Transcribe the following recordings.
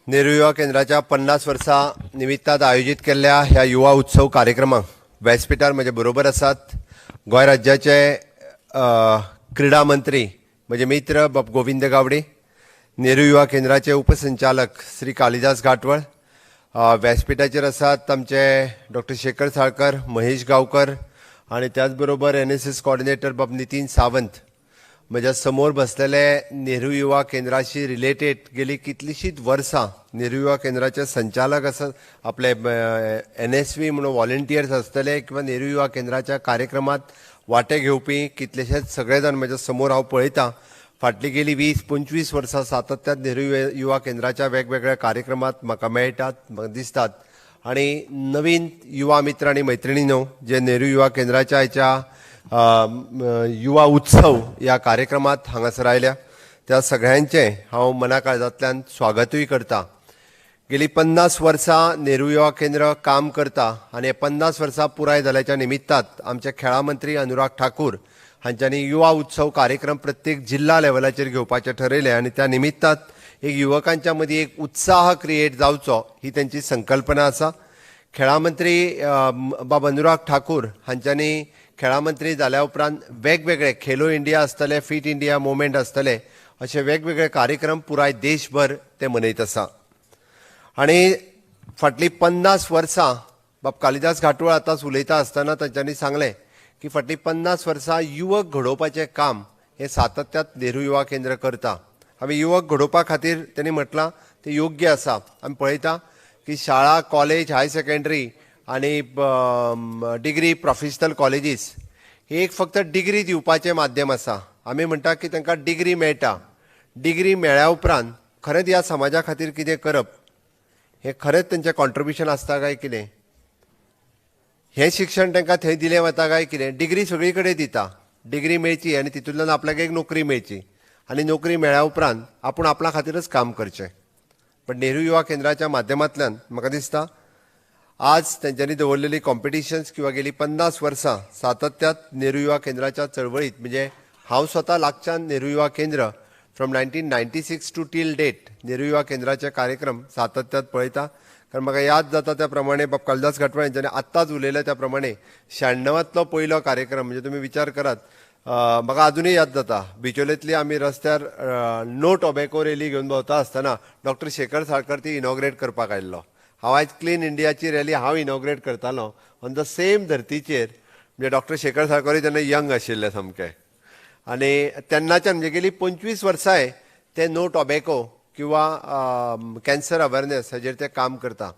नेहरू युवा केंद्राच्या 50 वर्सां निमित्तान आयोजीत केल्ल्या ह्या युवा उत्सव कार्यक्रमाक व्यासपीठार म्हजे बरोबर आसात गोंय राज्याचे क्रीडा मंत्री म्हजे मित्र बाब गोविंद गावडे, नेहरू युवा केंद्राचे उपसंचालक श्री कालिदास घाटवळ, व्यासपीठाचेर आसात आमचे डॉक्टर शेखर साळकर, महेश गांवकर आनी त्याच बरोबर एनएसएस कॉर्डिनेटर बाब नितीन सावंत. म्हज्या समोर बसलेले नेहरू युवा केंद्राशी रिलेटेड गेली कितलीशींच वर्सां नेहरू युवा केंद्राचे संचालक आसात, आपले एनएसवी म्हणून वॉलंटियर्स आसतले किंवा नेहरू युवा केंद्राच्या कार्यक्रमात वांटे घेवपी कितलेशेच सगळे जाण म्हज्या समोर हांव पळयतां. फाटली गेली 20-25 वर्सां सातत्यान नेहरू युवा केंद्राच्या वेगवेगळ्या कार्यक्रमात म्हाका मेळटात, म्हाका दिसतात. आनी नवीन युवा मित्र आनी मैत्रिणीनो जे नेहरू युवा केंद्राच्या हाच्या युवा उत्सव ह्या कार्यक्रमात हांगासर आयल्या त्या सगळ्यांचें हांव मना काळजांतल्यान स्वागतूय करता. गेली 50 वर्सां नेहरू युवा केंद्र काम करता आनी हे 50 वर्सां पुराय जाल्याच्या निमित्तात आमचे खेळा मंत्री अनुराग ठाकूर हांच्यांनी युवा उत्सव कार्यक्रम प्रत्येक जिल्हा लेवलाचेर घेवपाचें ठरयलें आनी त्या निमित्तात एक युवकांच्या मदीं एक उत्साह क्रिएट जावचो ही तेंची संकल्पना आसा. खेळा मंत्री बाब अनुराग ठाकूर हांच्यांनी खेळा मंत्री जाल्या उपरांत वेगवेगळे खेलो इंडिया आसतले, फिट इंडिया मुवमेंट आसतले, अशे वेगवेगळे कार्यक्रम पुराय देशभर ते मनयत आसा. आनी फाटलीं 50 वर्सां बाब कालिदास घाटवळ आतांच उलयता आसतना तांच्यांनी सांगलें की फाटलीं 50 वर्सां युवक घडोवपाचें काम हें सातत्यात नेहरू युवा केंद्र करता. आमी युवक घडोवपा खातीर तेणी म्हटलां तें योग्य आसा. आमी पळयता की शाळा, कॉलेज, हायर सेकंडरी आनी डिग्री प्रोफेशनल कॉलेजीस ही एक फक्त डिग्री दिवपाचें माध्यम आसा. आमी म्हणटा की तांकां डिग्री मेळटा, डिग्री मेळ्ळ्या उपरांत खरेंच ह्या समाजा खातीर कितें करप हें खरेंच तेंचें कॉन्ट्रिब्युशन आसता काय कितें, हें शिक्षण तांकां थंय दिलें वता काय कितें. डिग्री सगळी कडेन दिता, डिग्री मेळची आनी तितूंतल्यान आपल्याक एक नोकरी मेळची आनी नोकरी मेळ्ळ्या उपरांत आपूण आपल्या खातीरच काम करचें. पण नेहरू युवा केंद्राच्या माध्यमांतल्यान म्हाका दिसता आज तेंच्यांनी दवरलेली कॉम्पिटिशन्स किंवा गेली 50 वर्सां सातत्यात नेहरू युवा केंद्राच्या चळवळीत, म्हणजे हांव स्वता लागच्यान नेहरू युवा केंद्र from 1996 to till date Nehru युवा केंद्राचे कार्यक्रम सातत्यात पळयता. कारण म्हाका याद जाता त्या प्रमाणे बाब कालिदास घाटवळ हेंच्यांनी आत्ताच उलयलें त्या प्रमाणे 96तांतलो पयलो कार्यक्रम, म्हणजे तुमी विचार करात, म्हाका अजुनूय याद जाता बिचोलेंतली आमी रस्त्यार नो टोबॅको रॅली घेवन भोंवता आसतना डॉक्टर शेखर साळकर ती इनॉग्रेट करपाक आयिल्लो. हांव आयज क्लीन इंडियाची रॅली हांव इनॉग्रेट करतालो ऑन the same धर्तीचेर, म्हणजे डॉक्टर शेखर साळकरूय तेन्ना यंग आशिल्ले सामके. आनी तेन्नाच्यान म्हणजे गेली 25 वर्सांय ते नो टोबॅको किंवा कॅन्सर अवेरनेस हाजेर ते काम करता.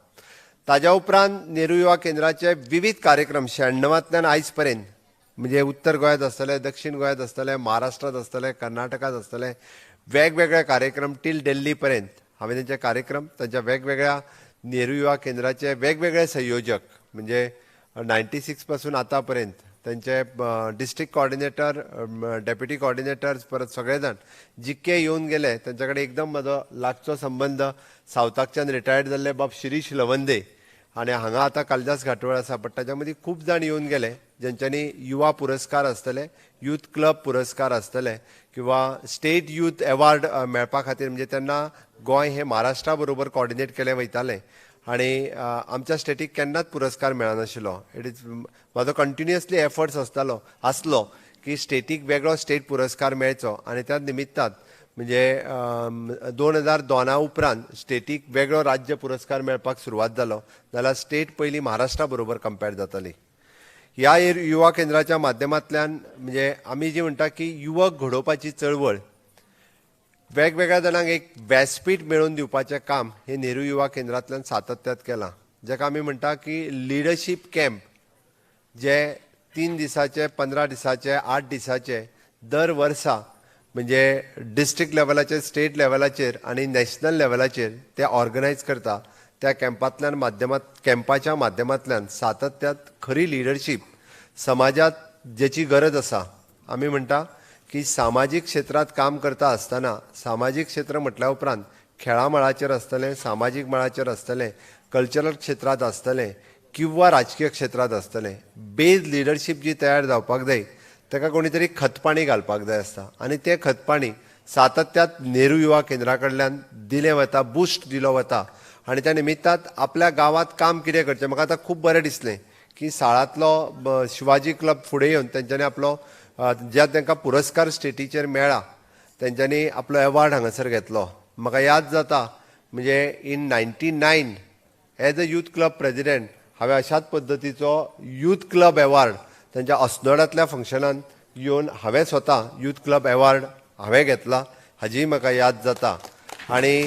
ताज्या उपरांत नेहरू युवा केंद्राचे विविध कार्यक्रम 96तांतल्यान आयज पर्यंत, म्हणजे उत्तर गोंयांत आसतले, दक्षिण गोंयांत आसतले, महाराष्ट्रांत आसतले, कर्नाटकांत आसतले, वेगवेगळे कार्यक्रम टील दिल्ली पर्यंत हांवें तेंचे कार्यक्रम तांच्या वेगवेगळ्या नेहरू युवा केंद्राचे वेगवेगळे संयोजक म्हणजे 96 पासून आतां पर्यंत तेंचे डिस्ट्रिक्ट कॉर्डिनेटर, डेप्युटी कॉर्डिनेटर्स, परत सगळे जाण जितके येवन गेले तेंच्या कडेन एकदम म्हजो लागचो संबंद. सावथाकच्यान रिटायर्ड जाल्ले बाब शिरीश लवंदे आनी हांगा आतां कालिदास घाटवळ आसा, बट ताच्या मदीं खूब जाण येवन गेले जेंच्यांनी युवा पुरस्कार आसतले, यूथ क्लब पुरस्कार आसतले किंवा स्टेट यूथ एवॉर्ड मेळपा खातीर, म्हणजे तेन्ना गोंय हें महाराष्ट्रा बरोबर कॉर्डिनेट केलें वयतालें आनी आमच्या स्टेटीक केन्नाच पुरस्कार मेळनाशिल्लो. It is म्हाजो कंटिन्युअसली एफर्ट्स आसलो की स्टेटीक वेगळो स्टेट पुरस्कार मेळचो आनी त्या निमित्तात म्हणजे 2002 उपरांत स्टेटीक वेगळो राज्य पुरस्कार मेळपाक सुरवात जालो, जाल्यार स्टेट पयलीं महाराष्ट्रा बरोबर कंपेर जाताली. ह्या युवा केंद्राच्या माध्यमांतल्यान म्हणजे आमी जी म्हणटा की युवक घडोवपाची चळवळ, वेगवेगळ्या जाणांक एक व्यासपीठ मेळोवन दिवपाचें काम हे नेहरू युवा केंद्रांतल्यान सातत्यात केलां, जाका आमी म्हणटा की लिडरशीप कॅम्प, जे 3 दिसाचे, 15 दिसाचे, 8 दिसाचे दर वर्सा म्हणजे डिस्ट्रिक्ट लेवलाचेर, स्टेट लेवलाचेर आनी नॅशनल लेवलाचेर ते ऑर्गनायज करता. त्या कॅम्पांतल्यान माध्यमात कॅम्पाच्या माध्यमांतल्यान सातत्यात खरी लिडरशीप समाजात ज्याची गरज आसा. आमी म्हणटा की सामाजीक क्षेत्रांत काम करता आसतना सामाजीक क्षेत्र म्हटल्या उपरांत खेळा मळाचेर आसतलें, सामाजीक मळाचेर आसतलें, कल्चरल क्षेत्रांत आसतलें किंवा राजकीय क्षेत्रांत आसतलें, बेज लिडरशीप जी तयार जावपाक जाय. ताका कोणी तरी खतपाणी घालपाक जाय आसता आनी तें खतपाणी सातत्यात नेहरू युवा केंद्रा कडल्यान दिलें वता, बुस्ट दिलो वता. आनी त्या निमित्तात आपल्या गांवांत काम कितें करचें, म्हाका आतां खूब बरें दिसलें की साळांतलो शिवाजी क्लब फुडें येवन तेंच्यांनी आपलो ज्या तांकां पुरस्कार स्टेटीचेर मेळ्ळा तेंच्यांनी आपलो एवॉर्ड हांगासर घेतलो. म्हाका याद जाता म्हणजे in 99 as a youth club president हांवें अशाच पद्दतीचो यूथ क्लब एवॉर्ड तेंच्या अस्नोडांतल्या फंक्शनान येवन हांवें स्वता यूथ क्लब एवॉर्ड हांवें घेतला, हाजीय म्हाका याद जाता. आनी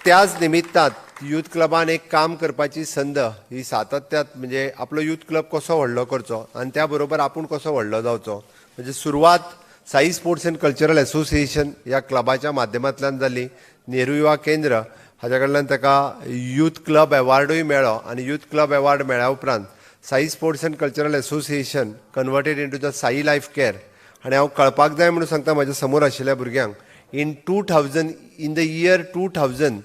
त्याच निमित्तात यूथ क्लबान एक काम करपाची संद ही सातत्यात म्हणजे आपलो यूथ क्लब कसो व्हडलो करचो आनी त्या बरोबर आपूण कसो व्हडलो जावचो, म्हणजे सुरवात Sai sports and cultural association ह्या क्लबाच्या माध्यमांतल्यान जाली. नेहरू युवा केंद्र हाज्या कडल्यान ताका यूथ क्लब एवॉर्डूय मेळ्ळो आनी यूथ क्लब एवॉर्ड मेळ्ळ्या उपरांत Sai sports and cultural association converted into the Sai life care. आनी हांव कळपाक जाय म्हणून सांगता म्हज्या समोर आशिल्ल्या भुरग्यांक, in 2000 in the year 2000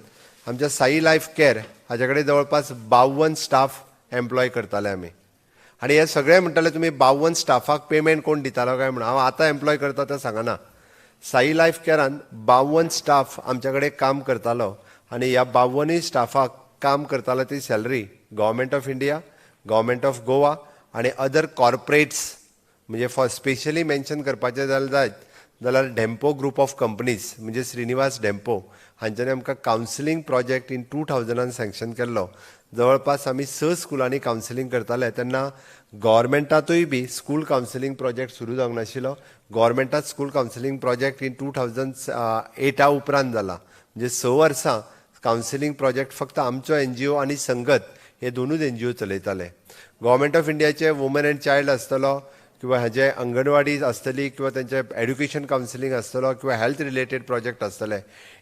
आमच्या साई लायफ केअर हाज्या कडेन जवळपास 52 स्टाफ एम्प्लॉय करताले आमी. आनी हे सगळे म्हणटाले तुमी 52 स्टाफाक पेमेंट कोण दितालो काय म्हणून. हांव आतां एम्प्लॉय करता तें सांगना. साई लायफ केअरान 52 स्टाफ आमच्या कडेन काम करतालो आनी ह्या 52 स्टाफाक काम करतालो ती salary government of India, government of Goa आनी अदर कॉर्पोरेट्स, म्हणजे फॉर स्पेशली मेन्शन करपाचें जाल्यार जायत जाल्यार धेंपो ग्रुप ऑफ कंपनीज म्हणजे श्रीनिवास धेंपो हांच्यांनी आमकां कावन्सिलींग प्रोजेक्ट इन 2000 सँक्शन केल्लो. जवळपास आमी 6 स्कुलांनी कावन्सिलींग करताले तेन्ना गव्हर्मेंटांतूय बी स्कूल कावन्सिलींग प्रोजेक्ट सुरू जावंक नाशिल्लो. गव्हर्मेंटांत स्कूल कावन्सिलींग प्रोजेक्ट इन 2008 उपरांत जाला, म्हणजे 6 वर्सां कावन्सिलींग प्रोजेक्ट फक्त आमचो एनजीओ आनी संगत हे दोनूच एनजीओ चलयताले. गव्हर्मेंट ऑफ इंडियाचे वुमन एंड चायल्ड आसतलो किंवा हाजे अंगणवाडी आसतली किंवा तेंचे एड्युकेशन कावन्सिलींग आसतलो किंवा हेल्थ रिलेटेड प्रोजेक्ट आसतले.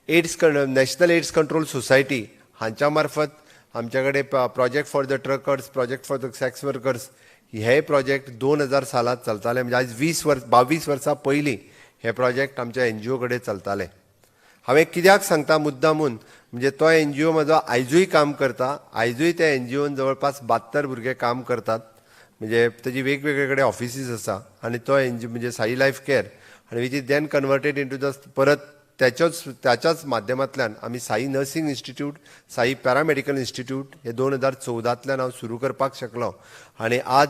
AIDS national AIDS control society हांच्या मार्फत आमच्या कडेन project for the truckers, project for the sex workers हे प्रोजेक्ट 2000 सालांत चलताले. म्हणजे आज 20 वर्स 22 वर्सां पयलीं हे प्रोजेक्ट आमच्या एनजीओ कडेन चलताले. हांवें कित्याक सांगता मुद्दामून म्हणजे तो एनजीओ म्हजो आयजूय काम करता. आयजूय त्या एनजीओन जवळपास 72 भुरगे काम करतात, म्हणजे तेजी वेगवेगळे कडेन ऑफिसीस आसा आनी तो एनजीओ म्हणजे साई लायफ केअर आनी which is then converted into the परत त्याच्याच माध्यमांतल्यान आमी Sai nursing institute, Sai paramedical institute हे 2014 हांव सुरू करपाक शकलो. आनी आज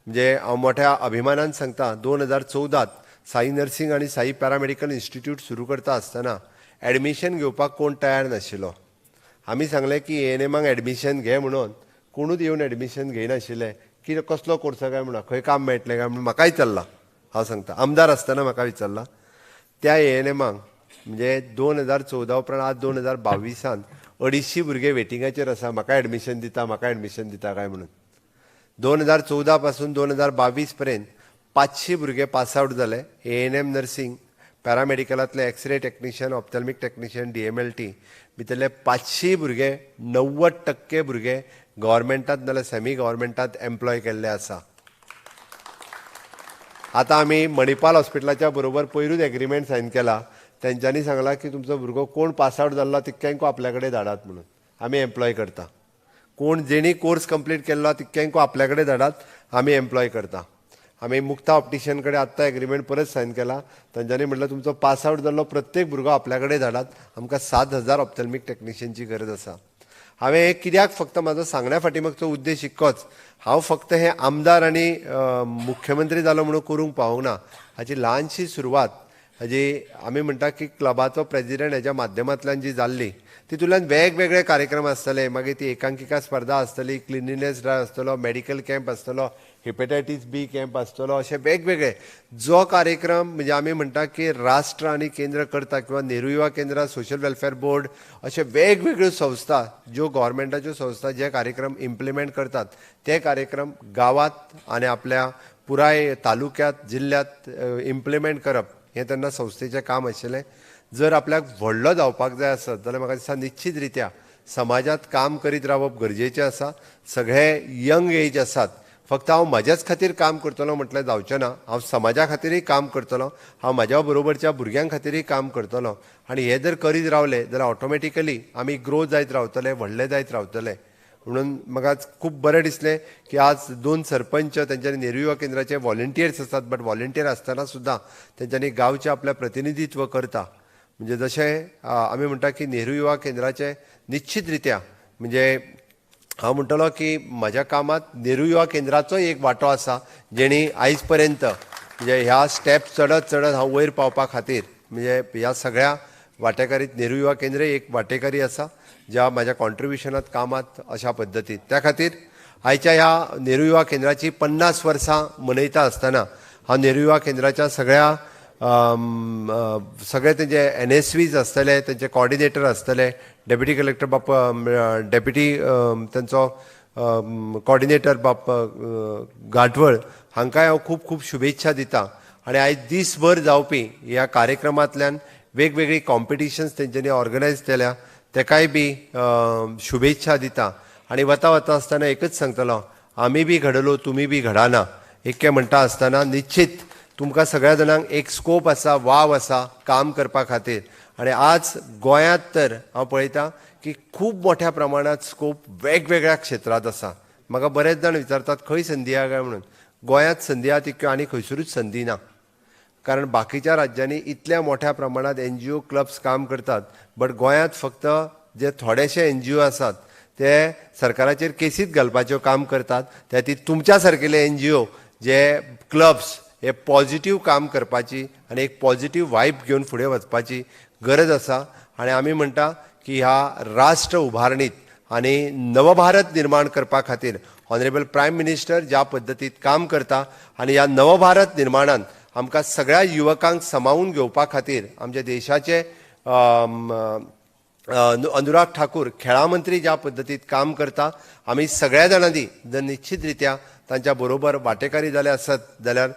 म्हणजे हांव मोठ्या अभिमानान सांगता 2014 साई नर्सिंग आनी साई पॅरामेडिकल इन्स्टिट्यूट सुरू करता आसतना एडमिशन घेवपाक कोण तयार नाशिल्लो. आमी सांगलें की एएनएमाक एडमिशन घे म्हणून, कोणूच येवन एडमिशन घेयनाशिल्ले. की कसलो कोर्स काय म्हणून, खंय काम मेळटलें काय म्हणून म्हाका विचारलां. हांव सांगता आमदार आसतना म्हाका विचारलां. त्या एएनएमाक म्हणजे 2014 उपरांत आज 2022 250 भुरगे वेटिंगाचेर आसा, म्हाका एडमिशन दिता, म्हाका एडमिशन दिता काय म्हणून. 2014 पासून 2022 पर्यंत 500 भुरगे पास आवट जाले. एएनएम नर्सिंग, पॅरामेडिकलांतले x-ray technician, ophthalmic technician, DMLT भितरले 500 भुरगे, 90% भुरगे गव्हर्मेंटात नाल्यार सेमी गव्हर्मेंटात एम्प्लॉय केल्ले आसा. आतां आमी मणिपाल हॉस्पिटलाच्या बरोबर पयरूच एग्रीमेंट सायन केला. तेंच्यांनी सांगलां की तुमचो भुरगो कोण पास आवट जाल्लो तितक्यांकू आपल्या कडेन धाडात म्हणून, आमी एम्प्लॉय करता. कोण जेणी कोर्स कंप्लीट केल्लो तितक्यांकू आपल्या कडेन धाडात, आमी एम्प्लॉय करता. आमी मुक्ता ऑप्टिशियन कडेन आत्तां एग्रीमेंट परत सायन केला. तेंच्यांनी म्हटलें तुमचो पास आवट जाल्लो प्रत्येक भुरगो आपल्या कडेन धाडात, आमकां 7000 ऑप्थेल्मीक टॅक्निशियनची गरज आसा. हांवें हें कित्याक फक्त म्हाजो सांगण्या फाटी मागचो उद्देश इतकोच, हांव फक्त हे आमदार आनी मुख्यमंत्री जालो म्हणून करूंक पावूंक ना. हाची ल्हानशी सुरवात हाजी आमी म्हणटा की क्लबाचो प्रेजिडेंट हेज्या माध्यमांतल्यान जी जाल्ली तितूंतल्यान वेगवेगळे कार्यक्रम आसतले. मागीर ती एकांकिका स्पर्धा आसतली, क्लिनिनेस ड्रायव्ह आसतलो, मेडिकल कॅम्प आसतलो, हेपेटायटीस बी कॅम्प आसतलो, अशे वेगवेगळे जो कार्यक्रम म्हणजे आमी म्हणटा की राष्ट्र आनी केंद्र करता किंवा नेहरू युवा केंद्र, सोशल वेलफेअर बोर्ड अशे वेगवेगळ्यो संस्था ज्यो गव्हर्मेंटाच्यो संस्था जे कार्यक्रम इम्प्लिमेंट करतात ते कार्यक्रम गांवांत आनी आपल्या पुराय तालुक्यात जिल्ल्यांत इम्प्लिमेंट करप हें तेन्ना संस्थेचें काम आशिल्लें. जर आपल्याक व्हडलो जावपाक जाय आसत जाल्यार म्हाका दिसता निश्चीत रित्या समाजांत काम करीत रावप गरजेचें आसा. सगळे यंग एज आसात, फक्त हांव म्हज्याच खातीर काम करतलो म्हटल्यार जावचें ना, हांव समाजा खातीरय काम करतलो, हांव म्हाज्या बरोबरच्या भुरग्यां खातीरय काम करतलो. आनी हें जर करीत रावले जाल्यार ऑटोमॅटिकली आमी ग्रो जायत रावतले, व्हडले जायत रावतले. म्हणून म्हाका आज खूब बरें दिसलें की आज दोन सरपंच तेंच्यांनी नेहरू युवा केंद्राचे व्हॉलेंटियर्स आसात, बट व्हॉलेंटियर आसतना सुद्दां तेंच्यांनी गांवचें आपलें प्रतिनिधित्व करता. म्हणजे जशें आमी म्हणटा की नेहरू युवा केंद्राचें निश्चित रित्या, म्हणजे हांव म्हणटलो की म्हज्या कामांत नेहरू युवा केंद्राचोय एक वांटो आसा, जेणी आयज पर्यंत म्हणजे ह्या स्टेप चडत चडत हांव वयर पावपा खातीर, म्हणजे ह्या सगळ्या वांटेकारीत नेहरू युवा केंद्र एक वांटेकारी आसा, ज्या म्हाज्या कॉन्ट्रिब्युशनात कामांत अशा पद्दतीन. त्या खातीर आयच्या ह्या नेहरू युवा केंद्राची 50 वर्सां मनयता आसतना हांव नेहरू युवा केंद्राच्या सगळ्या सगळे तेंचे एनएसवीज आसतले, तेंचे कॉर्डिनेटर आसतले, डेप्युटी कलेक्टर बाप, डेप्युटी तेंचो कॉर्डिनेटर बाप गाठवळ हांकांय हांव खूब खूब शुभेच्छा दिता. आनी आयज दीसभर जावपी ह्या कार्यक्रमांतल्यान वेगवेगळी कॉम्पिटिशन्स तेंच्यांनी ऑर्गनायज केल्या, तेकाय बी शुभेच्छा दिता. आनी वता वता आसतना एकच सांगतलो, आमी बी घडलो तुमी बी घडाना इतकें म्हणटा आसतना निश्चित तुमकां सगळ्या जाणांक एक स्कोप आसा, वाव आसा काम करपा खातीर. आनी आज गोंयांत तर हांव पळयतां की खूब मोठ्या प्रमाणांत स्कोप वेगवेगळ्या क्षेत्रांत आसा. म्हाका बरेच जाण विचारतात खंय संदी आहा काय म्हणून. गोंयांत संदी आहा तितक्यो आनी खंयसरूच संदी ना, कारण बाकीच्या राज्यांनी इतल्या मोठ्या प्रमाणांत एनजीओ क्लब्स काम करतात, बट गोंयांत फक्त जे थोडेशे एनजीओ आसात ते सरकाराचेर केसीत घालपाच्यो काम करतात. त्या खातीर तुमच्या सारकेले एनजीओ जे क्लब्स हे पॉझिटीव काम करपाची आनी एक पॉझिटीव वायब घेवन फुडें वचपाची गरज आसा. आनी आमी म्हणटा की ह्या राष्ट्र उभारणीत आनी नवभारत निर्माण करपा खातीर ऑनरेबल प्रायम मिनिस्टर ज्या पद्दतीत काम करता आनी ह्या नवभारत निर्माणान आमकां सगळ्या युवकांक समावून घेवपा खातीर आमच्या देशाचे अनुराग ठाकूर खेळा मंत्री ज्या पद्दतीत काम करता, आमी सगळ्या जाणांनी जर निश्चित रित्या तांच्या बरोबर वांटेकारी जाले आसत जाल्यार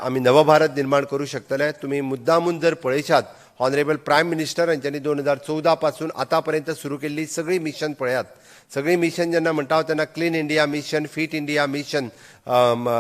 आमी नवभारत निर्माण करूं शकतले. तुमी मुद्दामून जर पळयशात, ऑनरेबल प्रायम मिनिस्टर हांच्यांनी 2014 पासून आतां पर्यंत सुरू केल्ली सगळी मिशन पळयात. सगळी मिशन जेन्ना म्हणटा हांव तेन्ना clean India mission, fit India mission,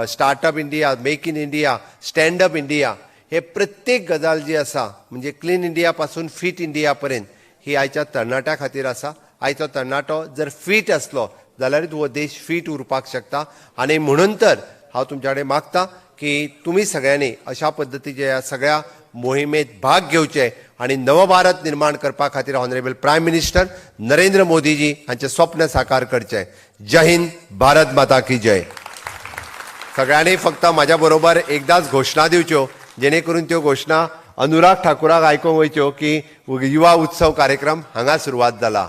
startup India, make in India, stand up India, हे प्रत्येक गजाल जी आसा, म्हणजे क्लीन इंडिया पासून फिट इंडिया पर्यंत ही आयच्या तरणाट्या खातीर आसा. आयचो तरणाटो जर फीट आसलो जाल्यारूच हो देश फीट उरपाक शकता. आनी म्हणून तर हांव तुमच्या कडेन मागता की तुमी सगळ्यांनी अशा पद्दतीचे ह्या सगळ्या मोहिमेत भाग घेवचे आनी नवभारत निर्माण करपा खातीर ऑनरेबल प्रायम मिनिस्टर नरेंद्र मोदीजी हांचें स्वप्न साकार करचें. जय हिंद, भारत माता की जय. सगळ्यांनी फक्त म्हाज्या बरोबर एकदाच घोशणा दिवच्यो, जेणे करून त्यो घोशणा अनुराग ठाकूराक आयकूंक वयच्यो की युवा उत्सव कार्यक्रम हांगा सुरवात जाला.